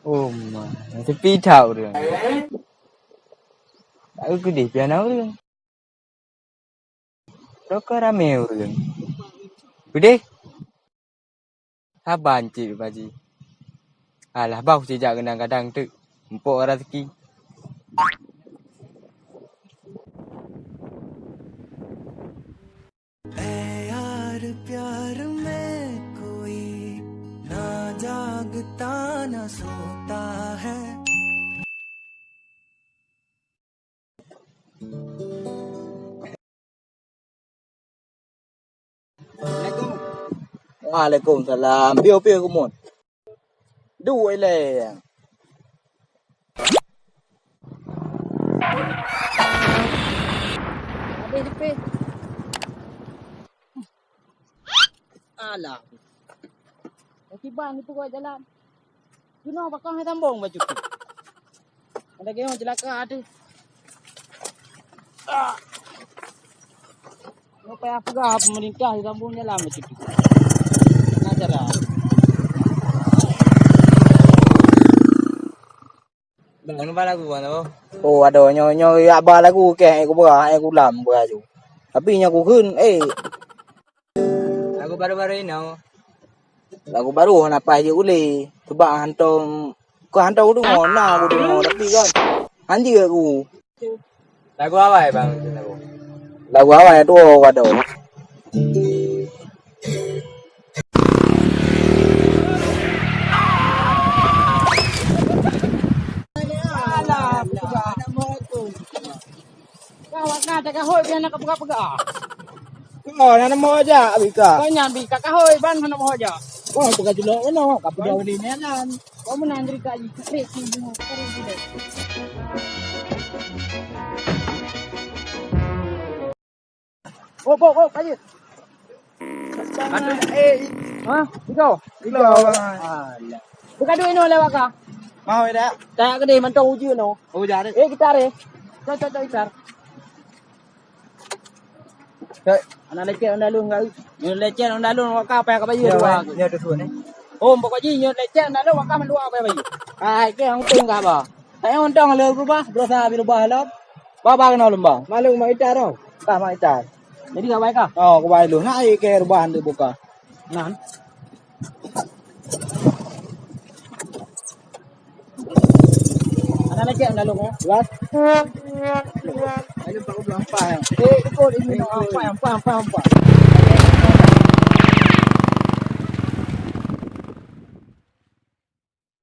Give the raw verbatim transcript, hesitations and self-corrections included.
Oh ma, sepi that ureueng. Tak keudeh pian ureueng. Rokok ramé ureueng. Udeh. Saban cit Pak Haji. Alah, bah sijak keunang kadang teuk. Muphom raseuki. ऐ यार प्यार में कोई ना जागता ना सोता है। Assalamualaikum. Waalaikumsalam. Piôh-piôh keumun. Duek ilèe. Habéh jipéh. Alah. Kiban itu kau jalan. Keunoe bakong hai sambong bacut tu. Ada gayong celaka tu. Ah. Nyoe payah peugah pemerintah sambong jalan bacut tu. Nah, cara. Bang, ba lagu bang, oh. Oh, adoe nyoe, nyoe yak ba lagu keh, eh, kuba, eh, kulam ba ju. Tapi nyoe kukheun, eh. Lagu baru-baru inoe. Lagu baru hana paih jeuet ulèe. Sebab hantom, keu hantom kudeungoe, na kudeungoe, tapi kan han jeuet ku. Lagu awai bang, lagu. Lagu awai tu ka dong. Kau awak na tagahôi biar nak peugah-peugah. Kau na nama aja bika. Kau nyan bika kahôi ban mana mau aja. Kau peugah julok mana? Kau peugah di jalan. Kau menang jadi kaji. Tarik sini, tarik sini. Oh, oh, oh, kaji. Aduh, eh. Hah? Iko? Iko, Bang. Alah. Buka duit no lewat ka. Mau dak? Tak gede mantong uji no. Oh, jadi. Eh, kita re. Cok, cok, cok, itar. Cok. Anak lecet undalun enggak? Nyoe lecet undalun wak ka apa yang ka bayu dua. Ya, tu suan, eh. Oh, pokok ji nyoe lecet undalun wak ka mandua apa yang bayu. Ai, ke hang tu enggak ba? Hai untông le rubah, berusaha bi rubah lom. Ba, ba keunoe lom ba. Malu mak ita tau. Ka mak ita. Jadi ka bai ka? Oh, ka bai lom. Nah, ai ke rubah ndeuk buka. Nan. Ada lagi yang dalam ya? Jelas. Ayo tak ulang apa ya? Eh, ikut ini no apa ya? Apa, apa, apa?